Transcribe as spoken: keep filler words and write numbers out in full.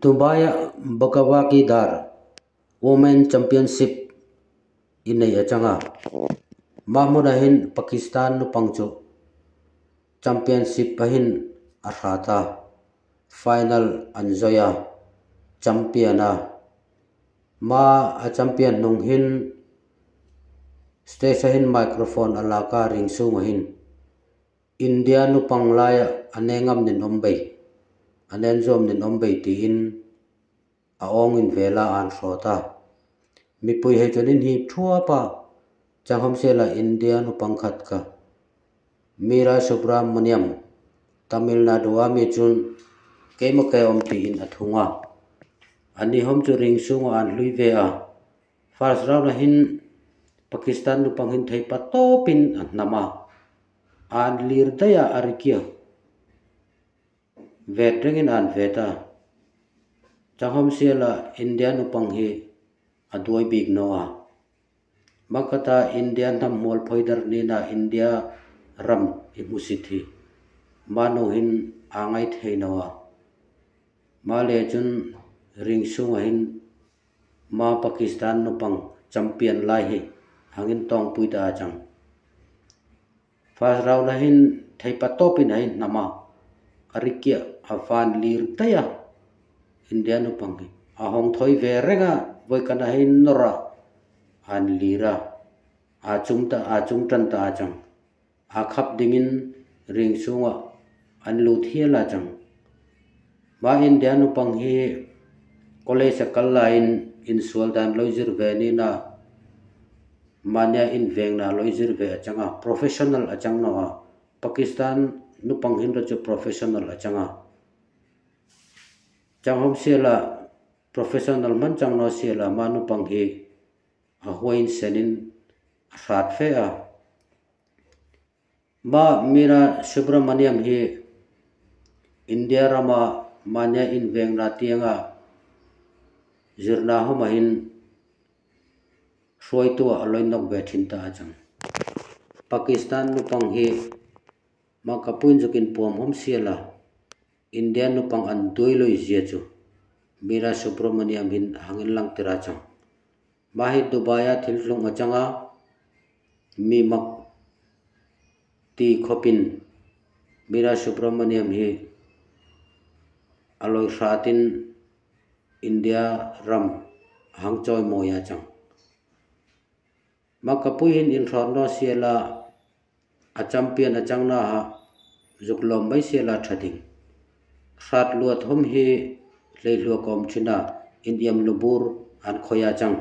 Dubai ah Bhagwati Dar Women Championship i nei a chang a, ma hmun a hin Pakistan nupang chu championship a hin a hrat a, final an zoi a, champion a, ma a champion nung hin stage a hin microphone a lak a, Ringsung a hin India nupang lai ah a nengam nin om bei, a nenzuam nin om bei ti in a ong in vel a an hrawt a. Mipui hei chun in hip thuap a, chang hom siala India nupang khat ka Meera Subramaniam, Tamil Nadu a mi chun keima ke om ti in a thung a. Ani hom chu Ringsung a an hlui ve a. First round a hin Pakistan nupang hin thei patawp in a hnam a, an lir dai a, a ri kia vet reng in an vet a. Chang hom siala India nupang hi a duai bik naw a. Ma khat a India hnam mual phoidar nina India ram i hmusit hi manu hin a ngai thei naw a. Ma le chun Ringsung a hin ma Pakistan nupang champion lai hi hang in tawngpui ta a chang. First round a hin thei patawp in a hin hnam a, a ri kia, a van lir dai a, India nupang hi a hong thoi ve reng a, voi kan a hin nor a, an lir a, a chung ta, a chung tan ta a chang. A khap ding in Ringsung a an lut hial a chang. Ma India nupang hi college a kal lai in insual dan loi zir ve nina, mania invengna loi zir ve a chang a, professional a chang naw a. Pakistan nupang hin ra chu professional a chang a. Chang hom siala professional man chang naw siala ma nupang hi a huai in sen in a hrat fe a. Ma Meera Subramaniam hi India ram a mania invengna tiang a zirna hom a hin hruaitu a loi nok ve thin ta a chang. Pakistan nupang hi ma ka puin zuk in puam hom siala India nupang an duai loi zia chu Meera Subramaniam hin hang in lang tir a chang. Ma hi Dubai a thil tlung a chang a, mi mak ti khop in Meera Subramaniam hi a loi hrat in India ram hang chawi mawi a chang. Ma ka pui hin in hrat naw siala a champion a chang na ha zuk lawm mai siala tha ding. Hrat luat hom hi hlei hlua kawm thina in iam lubur an khoi a chang.